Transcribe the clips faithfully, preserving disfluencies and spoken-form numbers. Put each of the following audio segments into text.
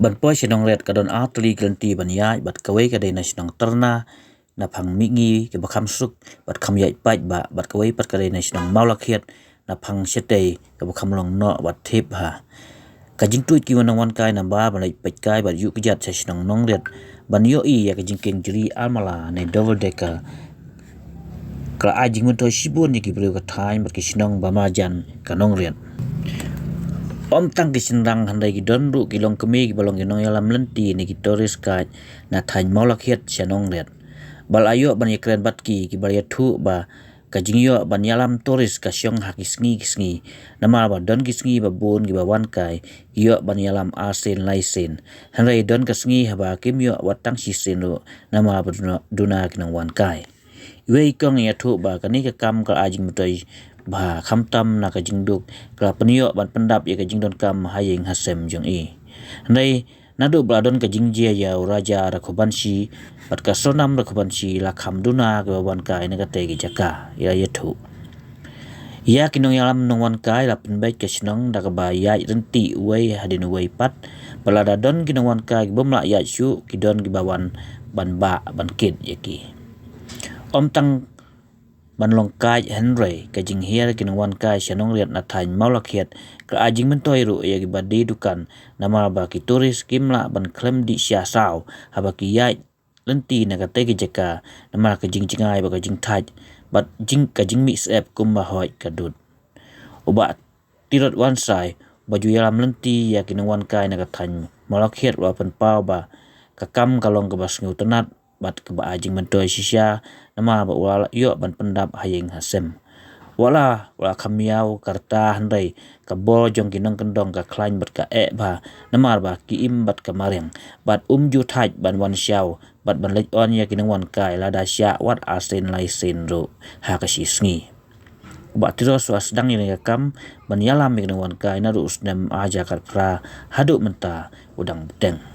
Ban poi sha Nongriat ka don artylli ki lynti ban ïaid, bad kawei ka dei na shnong Tyrna, na phang mihngi kaba kham suk bad kham ïaid paidbah, bad kawei pat ka dei na shnong Mawlakhiat, na phang shatei kaba kham long noh bad thep bha. Ka jingtuid ki wan nongwan kai namar ban leit peit kai bad ïuh kjat sha shnong Nongriat ban ïohi ïa ka jingkieng jri almala ne double decker ka la ai jingmyntoi shibun ïa ki briew ka thaiñ bad ki shnong ba marjan ka Nongriat. Ym tang ki shynrang hynrei ki don ruh ki longkmie kiba long ki nongïalam lynti ne ki tourist guide na thaiñ Mawlakhiat sha Nongriat. Ba la ïoh ban ïakren bad ki, kiba la ïathuh ba ka jingïoh ban ïalam tourist ka shong ha ki sngi ki sngi, namar ba don ki sngi ba bun kiba wan kai ki ïoh ban ïalam arsien laisien. Hynrei don ka sngi haba kim ïoh wat tang shisien ruh namar ba duna, duna ki nongwan kai. Iwei i kong i ïathuh ba kane ka kam ka la ai jingmyntoi bha, khamtam na ka jingduk ka la pynïoh ban pyndap ïa ka jingdonkam ha ïing ha sem jong i. Hynrei naduh ba la don ka jingjia ïa u Raja Rakhubanshi bad ka Sonam Rakhubanshi, la kham duna kiba wan kai na katei ki jaka, i la ïathuh. Ïa ki nongïalam nongwan kai la pynbeit ka shnong da kaba ïaid rynti uwei hadien uwei pat, bad lada don ki nongwan kai kibym lah ïaid shuh, ki don kiba wan ban bah ban kit ïa ki. Ym tang ban long kait hynrei ka jinghiar ki nongwan kai sha Nongriat na thaiñ Mawlakhiat ka la ai jingmyntoi ruh ïa kiba die dukan, namar ba ki tourist kim lah ban khlem dih sha saw haba ki ïaid lynti na katei ka jaka, namar ka jingjngai bad ka jingthait bad jing, ka jingmih syep kumba hoid ka dud. U Bah Tirot Wansai, ba ju ïalam lynti ïa ki nongwan kai na ka thaiñ Mawlakhiat, u la pynpaw ba ka kam ka long kaba sngewtynnat bad kaba ai jingmyntoi shisha, namar ba u la ïoh ban pyndap ha ïing ha sem. Wat la u la kham ïaw ka rta hynrei ka bor jong ki nongkyndong ka khlaiñ bad ka eh bha, namar ba ki im bad ka mariang, bad um ju thait ban wan shaw bad ban leit on ïa ki nongwan kai lada shah wat arsien laisien ruh ha ka shi sngi. U Bah Tirot u la sdang ïa kane ka kam ban ïalam ïa ki nongwan kai naduh u snem ar hajar khatphra haduh mynta u dang bteng.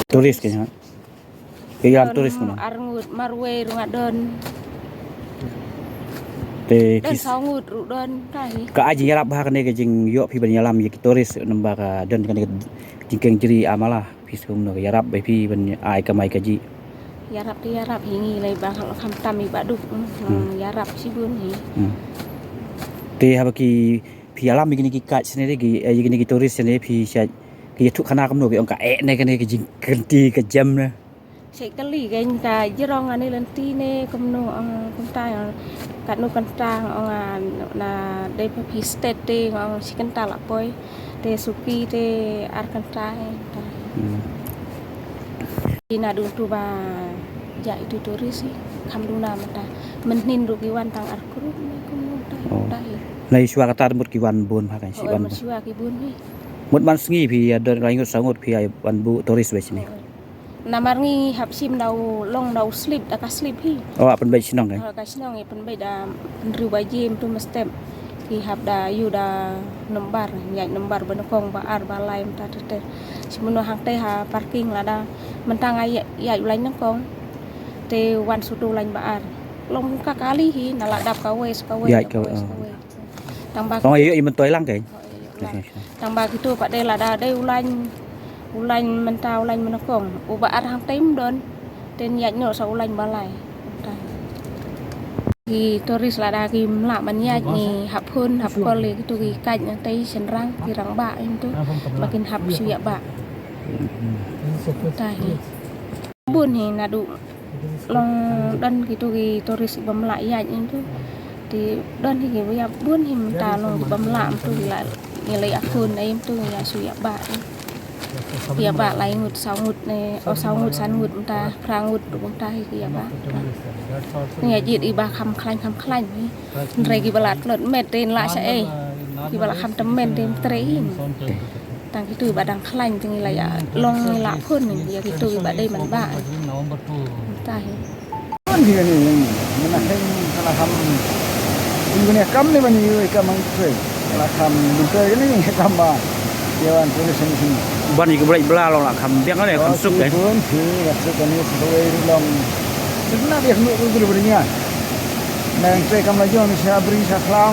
Tourist kane. Ki ïalam tourist kumno? Arngut marwei ruh nga don. Te don ki saw ngut ruh don ka hi. Ka ai jingïarap bha kane ka jingïoh phi ban ïalam ïa ki tourist namar ba ka don kane ka jingkieng jri almala, phi sngewbha ka ïarap ba phi ban ai kamai kajih. Ïarap te ïarap hi, ngi lei ba khamtam i ba duk. Hmm. Ïarap shibun hi. Hmm. Te haba ki phi ïalam ïa kine ki kait shane, ki, eh, ïa kine ki tourist shane, phi shait ki ïathuh khana kumno, ki ong ka eh ne kane ka jingkynti ka jem ne? Shait kylli kein ka jrong ane lynti ne kumno, ong kumta, katno kynta, ong, ah, na dei pa phi stet te, ong shi kynta la poi. Te suki te ar kynta, eh, ta. Hmm. Ina dun tu ba ja itu tourist hi, kham duna mynta. Mynhynnin ruh ki wan tang ar group ne kumno ta, oh, ta hi. Nai shuwa kata mut ki wan bun bha kan shi. Oh, wan mut bun. Shuwa ki bun hi. Mut man sngi phi ïa don lai ngut saw ngut phi ïa wan buh tourist bad shane. Oh. Namar ngi hap shim da u long da u slip, da ka slip hi. Oh, hap pynbeit shnong, eh? Oh, ka shnong, eh, pynbeit da hynriew baje mynta mynstep. Ki hap da ïoh da nombar, ïaid nombar ba nyngkong ba ar ba lai mynta te te. Shim noh hangtei ha parking lada mynta nga ïaid, ïaid u lain nyngkong. Te wan shuh u lain ba ar. Long ka kali hi, na la dap kawei, kawei, ïaid kawei, kawei, oh, kawei. Tang ba, oh, ïoh i myntoi lang kein. Oh, ïoh lang. Tang ba kitu pat dei lada dei u lain, u lain mynta u lain mynnyngkong. U ba ar hangtei ym don. Te ïaid noh sa u lain ba lai. Ki tourist lada kim lah ban ïaid ngi hap phone, hap call ïa kitu ki kait nangtei shynrang ki rangbah ïa kitu. Ba kin hap shu ïa bah. Ta hi. Bun hi naduh long don kitu ki tourist bym lah ïaid ïa kitu. Te don hi kiba ïa bun hi mynta long bym lah mynta ki la ngi la ïa khun ai mynta ngi ïa shu ïa bah. Ïa bah lai ngut saw ngut ne, oh, saw ngut san ngut mynta phra ngut ruh mynta hi ki ïa bah. Ngi ïa jied i ba kham khlaiñ kham khlaiñ hi. Hynrei kiba la tlot met te lah sha ei. Kiba la kham tymmen te trei hi. Tang kitu ba dang khlaiñ te ngi la ïa long ngi la phun ïa kitu ba dei man ba. Ta hi. Ki kane, mana kane ka la kham. Ïa kane kam ne ban ïa kam ang trei. Ka la kham ban trei kane kam ba. Ïa wan trei sini sini. Ban ïa ka bla bla long la kham biang ne kham suk eh. Pun ki la suk kane suk wei long. Suk na biang nu tu tu bri nya. Nang trei kam la jong ni sa bri sa khlaw.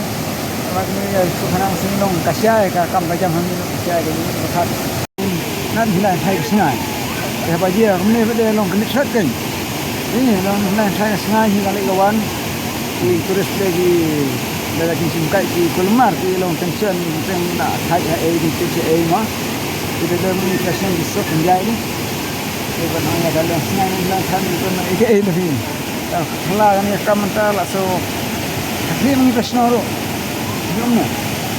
Mat ni ïa suk hanang sini long ka shai ka kam ka jam hangi long ka shai ka ni ka khat. Nat hi lai thai ka sngai. Te ba jia kumne ba de long kane shot kan. Ni long hi lai thai ka sngai hi ka lei ka wan. Ki tourist te ki da ki sim kai ki kulmar ki long tension teng na thai ha ei ki tip ha ei ma. Ki de de mun ka sien ki sok kan jai ni. Te ba nang ya ka long sngai ni lang thai ni ko na ei ei ni. Khlaiñ kane ka kam mynta la so. Ka khlieh mynta ka shnong ruh. Ïong ne.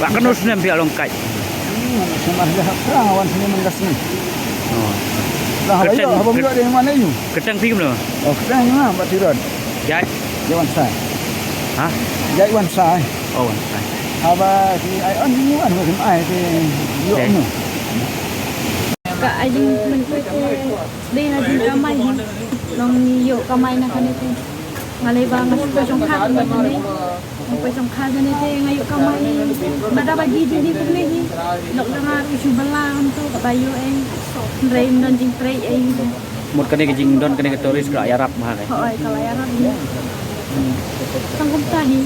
Ba kano snem phi long kait? Hmm, snem ar hajar prang wan snem mynta ka snem. Oh. Lah, kyrteng, ayo, haba kyrteng, ïoh dei man ayo. Kyrteng phi kumno? Oh, kyrteng ïa nga Bah Tirot. Jait? Jait Wan Sai. Ha? Jait Wan Sai. Oh, Wan Sai. Haba ki ai on ni wan, wan ai te ïoh no. Ka ai jingmyntoi te. Dei na jingkamai hi. Long ïoh kamai na kane te. Nga lei ba nga shu poi shongkha kane te. Nga poi shongkha kane te nga ïoh kamai. Ba da ba ji jinghi kumne hi. Lok jong nga ruh shu bala hangto kaba ïoh ei. Hynrei ym don jingtrei ei. Mut kane ka jingdon kane ka tourist ka la ïarap bha ne. Hooid, ka la ïarap hi. Tang kumta hi.